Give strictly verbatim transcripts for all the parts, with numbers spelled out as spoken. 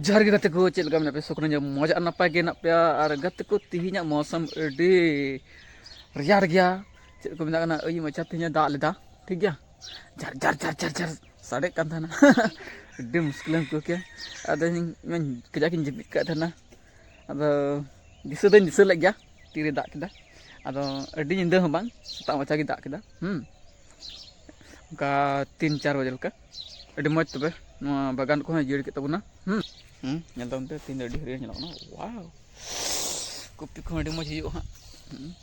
ᱡᱚᱦᱟᱨ ᱜᱮ ᱜᱟᱛᱮ ᱠᱚ, ᱪᱮᱫ ᱞᱮᱠᱟ ᱢᱮᱱᱟᱜ ᱯᱮᱭᱟ? ᱥᱩᱠ ᱨᱮ ᱢᱚᱡᱽ ᱟᱨ ᱱᱟᱯᱟᱭ ᱜᱮ ᱦᱮᱱᱟᱜ ᱯᱮᱭᱟ? ᱟᱨ ᱜᱟᱛᱮ ᱠᱚ, ᱛᱮᱦᱮᱧᱟᱜ ᱢᱳᱥᱚᱢ ᱟᱹᱰᱤ ᱨᱮᱭᱟᱲ ᱜᱮᱭᱟ᱾ ᱪᱮᱫ ᱠᱚ ᱢᱮᱛᱟᱜ ᱠᱟᱱᱟ, ᱟᱹᱭᱩᱵ ᱢᱟᱪᱷᱟ ᱛᱮᱦᱮᱧ ᱫᱟᱜ ᱞᱮᱫᱟ, ᱴᱷᱤᱠ ᱜᱮᱭᱟ, ᱡᱷᱟᱨ ᱡᱷᱟᱨ ᱡᱷᱟᱨ ᱡᱷᱟᱨ ᱡᱷᱟᱨ ᱥᱟᱰᱮᱜ ᱠᱟᱱ ᱛᱟᱦᱮᱱᱟ᱾ ᱟᱹᱰᱤ ᱢᱩᱥᱠᱤᱞᱮᱢ ᱟᱹᱭᱠᱟᱹᱣ ᱠᱮᱭᱟ᱾ ᱟᱫᱚ ᱤᱧ ᱢᱮᱱ ᱠᱟᱡᱟᱠ ᱤᱧ ᱡᱟᱹᱯᱤᱫ ᱠᱟᱜ ᱛᱟᱦᱮᱱᱟ᱾ ᱟᱫᱚ ᱫᱤᱥᱟᱹ ᱫᱚᱧ ᱫᱤᱥᱟᱹ ᱞᱮᱫ ᱜᱮᱭᱟ, ᱛᱤᱨᱮ ᱫᱟᱜ ᱠᱮᱫᱟ᱾ ᱟᱫᱚ ᱟᱹᱰᱤ ᱧᱤᱫᱟᱹ ᱦᱚᱸ ᱵᱟᱝ, ᱥᱮᱛᱟᱜ ᱢᱟᱪᱷᱟ ᱜᱮ ᱫᱟᱜ ᱠᱮᱫᱟ᱾ ᱦᱩᱸ, ᱚᱱᱠᱟ ᱛᱤᱱ ᱪᱟᱨ ᱵᱟᱡᱮ ᱞᱮᱠᱟ᱾ ᱟᱹᱰᱤ ᱢᱚᱡᱽ ᱛᱚᱵᱮ, ᱱᱚᱣᱟ ᱵᱟᱜᱟᱱ ᱠᱚᱦᱚᱸ ᱡᱤᱭᱟᱹᱲ ᱠᱮᱫ ᱛᱟᱵᱚᱱᱟ᱾ ᱦᱩᱸ, ᱦᱩᱸ, ᱧᱮᱞ ᱛᱟᱵᱚᱱ ᱯᱮ, ᱛᱤᱦᱤᱧ ᱫᱚ ᱟᱹᱰᱤ ᱦᱟᱹᱨᱭᱟᱹᱲ ᱧᱮᱞᱚᱜ ᱠᱟᱱᱟ᱾ ᱣᱟᱣ, ᱠᱚᱯᱤ ᱠᱚᱦᱚᱸ ᱟᱹᱰᱤ ᱢᱚᱡᱽ ᱦᱩᱭᱩᱜᱼᱟ ᱦᱟᱸᱜ᱾ ᱦᱩᱸ᱾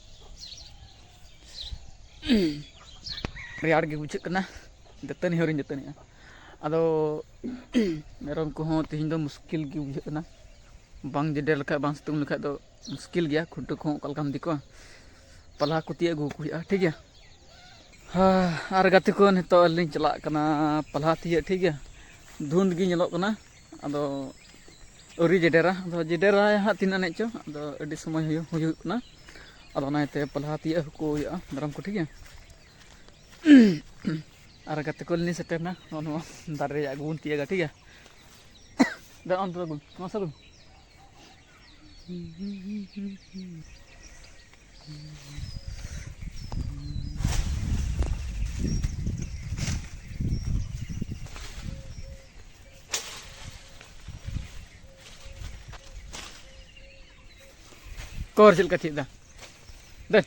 ᱨᱮᱭᱟᱲ ᱜᱮ ᱵᱩᱡᱷᱟᱹᱜ ᱠᱟᱱᱟ, ᱫᱟᱹᱛᱟᱹᱱᱤ ᱦᱚᱸ ᱟᱹᱣᱨᱤᱧ ᱫᱟᱹᱛᱟᱹᱱᱤᱜᱼᱟ᱾ ᱟᱫᱚ ᱢᱮᱨᱚᱢ ᱠᱚᱦᱚᱸ ᱛᱮᱦᱮᱧ ᱫᱚ ᱢᱩᱥᱠᱤᱞ ᱜᱮ ᱵᱩᱡᱷᱟᱹᱜ ᱠᱟᱱᱟ, ᱵᱟᱝ ᱡᱮᱰᱮᱨ ᱞᱮᱠᱷᱟᱡ, ᱵᱟᱝ ᱥᱤᱛᱩᱝ ᱞᱮᱠᱷᱟᱡ ᱫᱚ ᱢᱩᱥᱠᱤᱞ ᱜᱮᱭᱟ᱾ ᱠᱷᱩᱱᱴᱟᱹᱣ ᱠᱚᱦᱚᱸ ᱚᱠᱟ ᱞᱮᱠᱟᱢ ᱤᱫᱤ ᱠᱚᱣᱟ? ᱯᱟᱞᱦᱟ ᱠᱚ ᱛᱤᱭᱟᱹᱜ ᱟᱹᱜᱩ ᱟᱠᱚ ᱦᱩᱭᱩᱜᱼᱟ, ᱴᱷᱤᱠ ᱜᱮᱭᱟ᱾ ᱦᱟ, ᱟᱨ ᱜᱟᱛᱮ ᱠᱚ, ᱱᱤᱛᱚᱜ ᱟᱹᱞᱤᱧ ᱪᱟᱞᱟᱜ ᱠᱟᱱᱟ ᱯᱟᱞᱦᱟ ᱛᱤᱭᱟᱹᱜ, ᱴᱷᱤᱠ ᱜᱮᱭᱟ᱾ ᱫᱷᱩᱸᱫ ᱜᱮ ᱧᱮᱞᱚᱜ ᱠᱟᱱᱟ, ᱟᱫᱚ ᱟᱹᱣᱨᱤ ᱡᱮᱰᱮᱨᱟ, ᱟᱫᱚ ᱡᱮᱰᱮᱨᱟᱭ ᱦᱟᱸᱜ ᱛᱤᱱᱟᱹᱜ ᱟᱹᱱᱤᱡ ᱪᱚ, ᱟᱫᱚ ᱟᱹᱰᱤ ᱥᱚᱢᱚᱭ ᱦᱩᱭᱩᱜ, ᱦᱩᱭᱩᱜ ᱠᱟᱱᱟ᱾ ᱟᱫᱚ ᱚᱱᱟ ᱤᱭᱟᱹᱛᱮ ᱯᱟᱞᱦᱟ ᱛᱤᱭᱟᱹᱜ ᱟᱹᱜᱩ ᱠᱚ ᱦᱩᱭᱩᱜᱼᱟ ᱢᱮᱨᱚᱢ ᱠᱚ, ᱴᱷᱤᱠ ᱜᱮᱭᱟ᱾ ᱟᱨ ᱜᱟᱛᱮ ᱠᱚ, ᱞᱤᱧ ᱥᱮᱴᱮᱨᱱᱟ, ᱱᱚᱜᱼᱚ ᱱᱚᱣᱟ ᱫᱟᱨᱮ ᱨᱮᱭᱟᱜ ᱟᱹᱜᱩ ᱵᱚᱱ ᱛᱤᱭᱟᱹᱜᱟ, ᱴᱷᱤᱠ ᱜᱮᱭᱟ᱾ ᱫᱮᱱ ᱚᱱᱛᱮ ᱫᱚ ᱟᱹᱜᱩᱭ ᱢᱮ, ᱢᱟᱥᱮ ᱟᱹᱜᱩᱭ ᱢᱮ᱾ ᱠᱚᱨ ᱪᱮᱫ ᱞᱮᱠᱟ ᱛᱷᱤᱭᱟᱹᱜ ᱫᱟ? ᱫᱮ᱾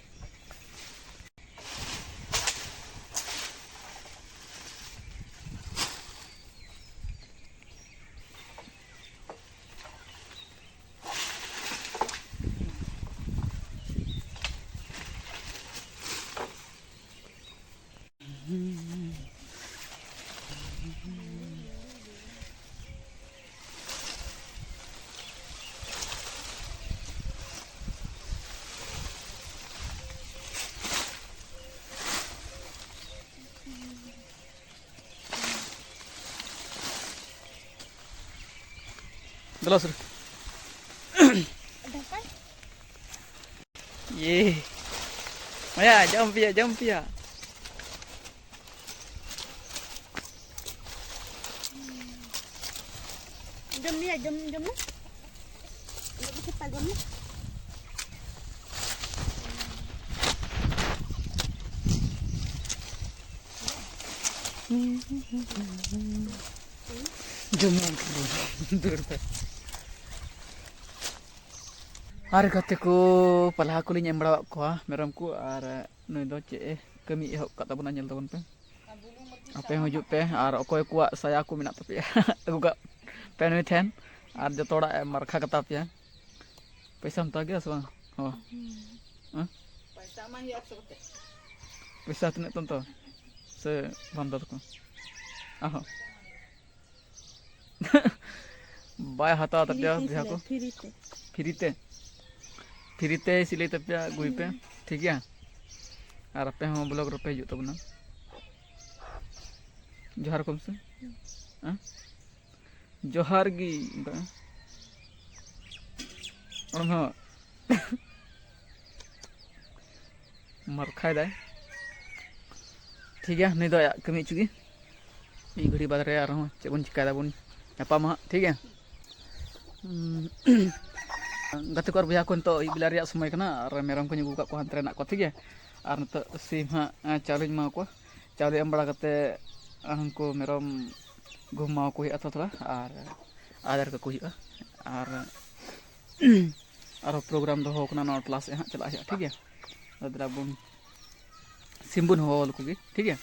ᱫᱮᱞᱟ ᱥᱮ᱾ ᱤᱭᱮ᱾ ᱢᱟᱭᱟ, ᱡᱚᱢ ᱯᱮᱭᱟ, ᱡᱚᱢ ᱯᱮᱭᱟ᱾ ᱡᱚᱢ ᱢᱮᱭᱟ, ᱡᱚᱢ, ᱡᱚᱢ ᱢᱮ᱾ ᱤᱱᱟᱹᱜ ᱫᱚ ᱪᱷᱟᱯᱟ ᱡᱚᱢ ᱢᱮ᱾ ᱡᱚᱢ ᱧᱟᱢ ᱠᱮᱫᱟᱹᱧ᱾ ᱫᱟᱹᱲ ᱫᱟ᱾ ᱟᱨ ᱜᱟᱛᱮ ᱠᱚ, ᱯᱟᱞᱦᱟ ᱠᱚᱞᱤᱧ ᱮᱢ ᱵᱟᱲᱟᱣᱟᱫ ᱠᱚᱣᱟ ᱢᱮᱨᱚᱢ ᱠᱚ, ᱟᱨ ᱱᱩᱭ ᱫᱚ ᱪᱮᱫ ᱮ ᱠᱟᱹᱢᱤ ᱮᱦᱚᱵ ᱠᱟᱫ ᱛᱟᱵᱚᱱᱟ, ᱧᱮᱞ ᱛᱟᱵᱚᱱ ᱯᱮ᱾ ᱟᱯᱮ ᱦᱚᱸ ᱦᱤᱡᱩᱜ ᱯᱮ, ᱟᱨ ᱚᱠᱚᱭ ᱠᱚᱣᱟᱜ ᱥᱟᱭᱟ ᱠᱚ ᱢᱮᱱᱟᱜ ᱛᱟᱯᱮᱭᱟ, ᱟᱹᱜᱩ ᱠᱟᱜ ᱯᱮ ᱱᱩᱭ ᱴᱷᱮᱱ, ᱟᱨ ᱡᱚᱛᱚ ᱦᱚᱲᱟᱜ ᱮ ᱢᱟᱨᱠᱷᱟ ᱠᱟᱛᱟ ᱯᱮᱭᱟ᱾ ᱯᱚᱭᱥᱟᱢ ᱦᱟᱛᱟᱣ ᱜᱮᱭᱟ ᱥᱮ ᱵᱟᱝ? ᱦᱚᱸ᱾ ᱦᱮᱸ? ᱯᱚᱭᱥᱟ ᱮᱢᱟᱭ ᱦᱩᱭᱩᱜᱼᱟ ᱮᱠᱥᱚ ᱠᱟᱛᱮ᱾ ᱯᱚᱭᱥᱟ ᱛᱤᱱᱟᱹᱜ ᱛᱟᱢ ᱛᱚ? ᱥᱮ ᱵᱟᱢ ᱦᱟᱛᱟᱣ ᱛᱟᱠᱚᱣᱟ? ᱟᱦᱚᱸ᱾ ᱵᱟᱭ ᱦᱟᱛᱟᱣ ᱛᱟᱯᱮᱭᱟ ᱯᱷᱨᱤ ᱛᱮ ᱵᱚᱭᱦᱟ ᱠᱚ᱾ ᱥᱤᱞᱟᱹᱭ, ᱯᱷᱨᱤ ᱛᱮ᱾ ᱯᱷᱨᱤ ᱛᱮ? ᱯᱷᱨᱤ ᱛᱮᱭ ᱥᱤᱞᱟᱹᱭ ᱛᱟᱯᱮᱭᱟ, ᱟᱹᱜᱩᱭ ᱯᱮ᱾ ᱦᱩᱸ᱾ ᱴᱷᱤᱠ ᱜᱮᱭᱟ? ᱟᱨ ᱟᱯᱮ ᱦᱚᱸ ᱵᱞᱚᱜᱽ ᱨᱮᱯᱮ ᱦᱤᱡᱩᱜ ᱛᱟᱵᱚᱱᱟ᱾ ᱡᱚᱦᱟᱨ ᱠᱚᱢ ᱥᱮ᱾ ᱦᱩᱸ᱾ ᱦᱮᱸ? ᱡᱚᱦᱟᱨ ᱜᱮ᱾ ᱚᱱᱟ ᱦᱚᱸ᱾ ᱢᱟᱨᱠᱷᱟᱭ ᱫᱟᱭ᱾ ᱴᱷᱤᱠ ᱜᱮᱭᱟ, ᱱᱩᱭ ᱫᱚ ᱟᱭᱟᱜ ᱠᱟᱹᱢᱤ ᱦᱚᱪᱚ ᱜᱮ᱾ ᱢᱤᱫ ᱜᱷᱟᱹᱲᱤ ᱵᱟᱫᱽ ᱨᱮ ᱟᱨᱦᱚᱸ ᱪᱮᱫ ᱵᱚᱱ ᱪᱤᱠᱟᱹᱭ ᱫᱟᱵᱚᱱ ᱧᱟᱯᱟᱢᱟ ᱦᱟᱸᱜ, ᱴᱷᱤᱠ ᱜᱮᱭᱟ? ᱩᱸ, ᱜᱟᱛᱮ ᱠᱚ ᱟᱨ ᱵᱚᱭᱦᱟ ᱠᱚ, ᱱᱤᱛᱚᱜ ᱟᱹᱭᱩᱵ ᱵᱮᱞᱟ ᱨᱮᱭᱟᱜ ᱥᱚᱢᱚᱭ ᱠᱟᱱᱟ, ᱟᱨ ᱢᱮᱨᱚᱢ ᱠᱚᱧ ᱟᱹᱜᱩ ᱟᱠᱟᱫ ᱠᱚᱣᱟ, ᱦᱟᱱᱛᱮ ᱨᱮ ᱦᱮᱱᱟᱜ ᱠᱚᱣᱟ, ᱴᱷᱤᱠ ᱜᱮᱭᱟ? ᱟᱨ ᱱᱤᱛᱚᱜ ᱥᱤᱢ ᱦᱟᱸᱜ, ᱮᱸ, ᱪᱟᱣᱞᱮᱧ ᱮᱢᱟ ᱠᱚᱣᱟ᱾ ᱪᱟᱣᱞᱮ ᱮᱢ ᱵᱟᱲᱟ ᱠᱟᱛᱮ, ᱩᱱᱠᱩ ᱢᱮᱨᱚᱢ ᱜᱩᱦᱩᱢ ᱮᱢᱟ ᱠᱚ ᱦᱩᱭᱩᱜᱼᱟ ᱛᱷᱚᱲᱟ ᱛᱷᱚᱲᱟ, ᱟᱨ ᱟᱫᱮᱨ ᱠᱟᱠᱚ ᱦᱩᱭᱩᱜᱼᱟ᱾ ᱟᱨ ᱟᱨᱦᱚᱸ ᱯᱨᱳᱜᱨᱟᱢ ᱫᱚᱦᱚ ᱠᱟᱱᱟ, ᱱᱚᱣᱟ ᱴᱚᱞᱟ ᱥᱮᱫ ᱦᱟᱸᱜ ᱪᱟᱞᱟᱜ ᱦᱩᱭᱩᱜᱼᱟ, ᱴᱷᱤᱠ ᱜᱮᱭᱟ? ᱟᱫᱚ ᱫᱮᱞᱟ ᱵᱚᱱ ᱥᱤᱢ ᱵᱚᱱ ᱦᱚᱦᱚ ᱞᱮᱠᱚ ᱜᱮ, ᱴᱷᱤᱠ ᱜᱮᱭᱟ?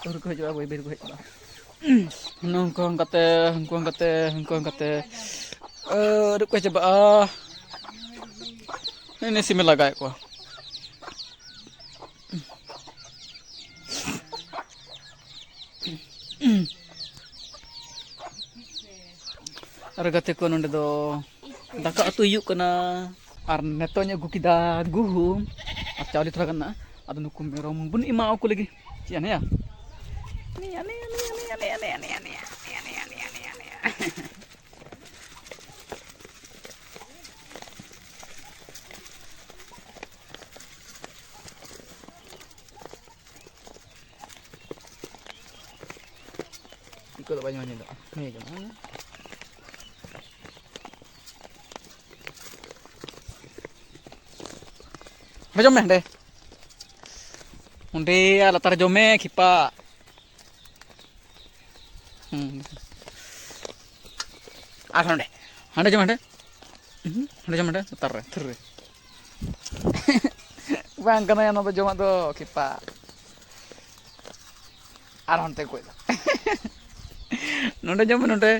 ᱛᱩᱨ ᱠᱚ ᱦᱤᱡᱩᱜᱼᱟ, ᱵᱟᱹᱭ ᱵᱟᱹᱭ ᱠᱚ ᱦᱮᱡ ᱪᱟᱞᱟᱜᱼᱟ᱾ ᱱᱚᱝᱠᱟ ᱚᱱᱠᱟᱛᱮ, ᱦᱟᱱᱠᱩ ᱚᱱᱠᱟᱛᱮ, ᱦᱟᱱᱠᱩ ᱚᱱᱠᱟᱛᱮ, ᱟᱹᱨᱩᱵ ᱠᱚ ᱪᱟᱵᱟᱜᱼᱟ᱾ ᱱᱮᱜᱼᱮ ᱱᱤᱭᱟᱹ ᱥᱤᱢᱮ ᱞᱟᱜᱟᱭᱮᱫ ᱠᱚᱣᱟ᱾ ᱟᱨ ᱜᱟᱛᱮ ᱠᱚ, ᱱᱚᱸᱰᱮ ᱫᱚ ᱫᱟᱠᱟ ᱩᱛᱩ ᱦᱩᱭᱩᱜ ᱠᱟᱱᱟ᱾ ᱟᱨ ᱱᱤᱛᱚᱜ ᱤᱧ ᱟᱹᱜᱩ ᱠᱮᱫᱟ ᱜᱩᱦᱩᱢ ᱟᱨ ᱪᱟᱣᱞᱮ ᱛᱷᱚᱲᱟ ᱜᱟᱱ ᱢᱮᱱᱟᱜᱼᱟ᱾ ᱟᱫᱚ ᱱᱩᱠᱩ ᱢᱮᱨᱚᱢ ᱵᱚᱱ ᱮᱢᱟ ᱠᱚ ᱞᱟᱹᱜᱤᱫ᱾ ᱪᱮᱫ ᱟᱱᱮᱭᱟ? ᱵᱟᱹᱧ ᱢᱟᱹᱧ ᱫᱚ᱾ ᱱᱩᱭ ᱡᱚᱢᱟ᱾ ᱦᱟᱸᱰᱮ ᱡᱚᱢ ᱢᱮ, ᱦᱟᱸᱰᱮ᱾ ᱚᱸᱰᱮ ᱟᱨ ᱞᱟᱛᱟᱨ ᱨᱮ ᱡᱚᱢ ᱢᱮ, ᱠᱷᱤᱯᱟ᱾ ᱦᱩᱸ᱾ ᱟᱨ ᱦᱟᱸᱰᱮ, ᱦᱟᱸᱰᱮ ᱡᱚᱢ, ᱦᱟᱸᱰᱮ᱾ ᱦᱩᱸ, ᱦᱟᱸᱰᱮ ᱡᱚᱢ, ᱦᱟᱸᱰᱮ, ᱞᱟᱛᱟᱨ ᱨᱮ, ᱛᱷᱟᱹᱨᱤ ᱨᱮ᱾ ᱵᱟᱝ ᱠᱟᱱᱟ ᱭᱟ, ᱱᱚᱣᱟ ᱫᱚ ᱡᱚᱢᱟᱜ ᱫᱚ, ᱠᱷᱤᱯᱟ᱾ ᱟᱨ ᱦᱟᱱᱛᱮ ᱠᱚᱭ ᱫᱟ᱾ ᱱᱚᱸᱰᱮ ᱡᱚᱢ ᱢᱮ, ᱱᱚᱸᱰᱮ᱾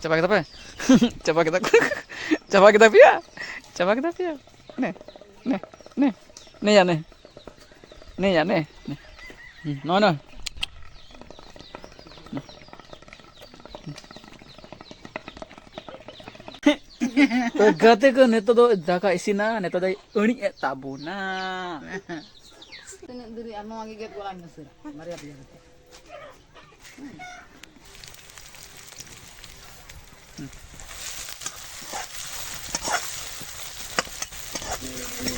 ᱪᱟᱵᱟ ᱠᱮᱫᱟ ᱯᱮ? ᱪᱟᱵᱟ ᱠᱮᱫᱟ ᱠᱚ? ᱪᱟᱵᱟ ᱠᱮᱫᱟ ᱯᱮᱭᱟ? ᱪᱟᱵᱟ ᱠᱮᱫᱟ ᱯᱮᱭᱟ? ᱱᱮ, ᱱᱮ, ᱱᱮ᱾ ᱱᱮᱭᱟ, ᱱᱮ᱾ ᱱᱮᱭᱟ, ᱱᱮ, ᱱᱮ᱾ ᱦᱩᱸ, ᱱᱚᱜᱼᱚᱭ ᱱᱚᱣᱟ᱾ ᱛᱚ ᱜᱟᱛᱮ ᱠᱚ, ᱱᱤᱛᱚᱜ ᱫᱚ ᱫᱟᱠᱟ ᱤᱥᱤᱱᱟ, ᱱᱤᱛᱚᱜ ᱫᱚᱭ ᱟᱹᱬᱤᱡ ᱮᱫ ᱛᱟᱵᱚᱱᱟ᱾ ᱛᱤᱱᱟᱹᱜ ᱫᱤᱨᱤ ᱟᱨ ᱱᱚᱣᱟ ᱜᱮ ᱜᱮᱫ ᱜᱚᱞᱟᱝ ᱢᱮᱥᱮ, ᱵᱟᱨᱭᱟ ᱯᱮᱭᱟ ᱠᱟᱛᱮ᱾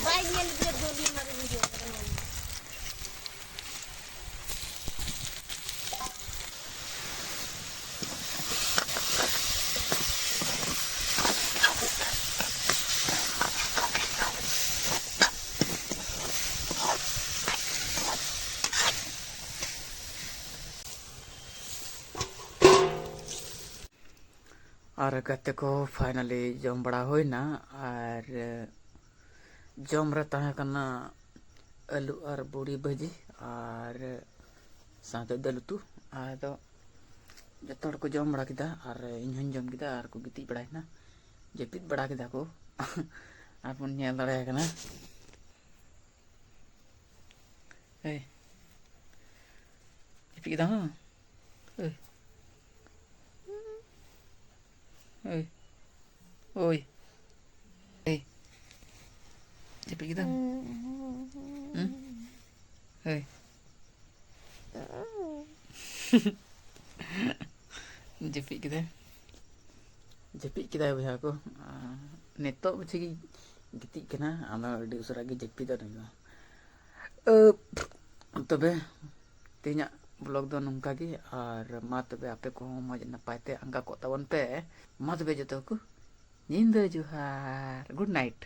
ᱵᱟᱭ ᱧᱮᱞ ᱜᱮ ᱫᱚ ᱱᱤᱭᱟᱹ ᱢᱟᱨᱮ ᱵᱷᱤᱰᱤᱭᱳ ᱠᱚᱨᱮ᱾ ᱟᱨ ᱜᱟᱛᱮ ᱠᱚ, finally ᱡᱚᱢ ᱵᱟᱲᱟ ᱦᱩᱭᱱᱟ᱾ ᱟᱨ ᱡᱚᱢ ᱨᱮ ᱛᱟᱦᱮᱸ ᱠᱟᱱᱟ ᱟᱹᱞᱩ ᱟᱨ ᱵᱩᱲᱤ ᱵᱷᱟᱹᱡᱤ ᱟᱨ ᱥᱟᱶᱛᱮ ᱫᱟᱹᱞ ᱩᱛᱩ᱾ ᱟᱫᱚ ᱡᱚᱛᱚ ᱦᱚᱲ ᱠᱚ ᱡᱚᱢ ᱵᱟᱲᱟ ᱠᱮᱫᱟ ᱟᱨ ᱤᱧ ᱦᱚᱸᱧ ᱡᱚᱢ ᱠᱮᱫᱟ ᱟᱨ ᱠᱚ ᱜᱤᱛᱤᱡ ᱵᱟᱲᱟᱭᱮᱱᱟ, ᱡᱟᱹᱯᱤᱫ ᱵᱟᱲᱟ ᱠᱮᱫᱟ ᱠᱚ᱾ ᱟᱨ ᱵᱚᱱ ᱧᱮᱞ ᱫᱟᱲᱮᱭᱟᱭ ᱠᱟᱱᱟ᱾ ᱮᱭ, ᱡᱟᱹᱯᱤᱫ ᱠᱮᱫᱟᱢ ᱦᱚᱸ? ᱮᱭ᱾ ᱳᱭ᱾ ᱳᱭ᱾ ᱳᱭ᱾ ᱡᱟᱹᱯᱤᱫ ᱠᱮᱫᱟᱢ? ᱦᱩᱸ? ᱳᱭ᱾ ᱡᱟᱹᱯᱤᱫ ᱠᱮᱫᱟᱭ᱾ ᱡᱟᱹᱯᱤᱫ ᱠᱮᱫᱟᱭ ᱵᱚᱭᱦᱟ ᱠᱚ᱾ ᱟᱨ ᱱᱤᱛᱚᱜ ᱯᱟᱪᱷᱮ ᱜᱮ ᱜᱤᱛᱤᱡ ᱠᱟᱱᱟ, ᱟᱫᱚ ᱟᱹᱰᱤ ᱩᱥᱟᱹᱨᱟ ᱜᱮ ᱡᱟᱹᱯᱤᱫᱟ ᱱᱩᱭ ᱫᱚ᱾ ᱟᱹᱯ᱾ ᱛᱚᱵᱮ ᱛᱮᱦᱮᱧᱟᱜ ᱵᱞᱚᱜ ᱫᱚ ᱱᱚᱝᱠᱟ ᱜᱮ, ᱟᱨ ᱢᱟ ᱛᱚᱵᱮ ᱟᱯᱮ ᱠᱚᱦᱚᱸ ᱢᱚᱡᱽ ᱱᱟᱯᱟᱭ ᱛᱮ ᱟᱸᱜᱟ ᱠᱚᱜ ᱛᱟᱵᱚᱱ ᱯᱮ᱾ ᱢᱟ ᱛᱚᱵᱮ ᱡᱚᱛᱚ ᱠᱚ ᱧᱤᱫᱟᱹ ᱡᱚᱦᱟᱨ, ᱜᱩᱰ ᱱᱟᱭᱤᱴ᱾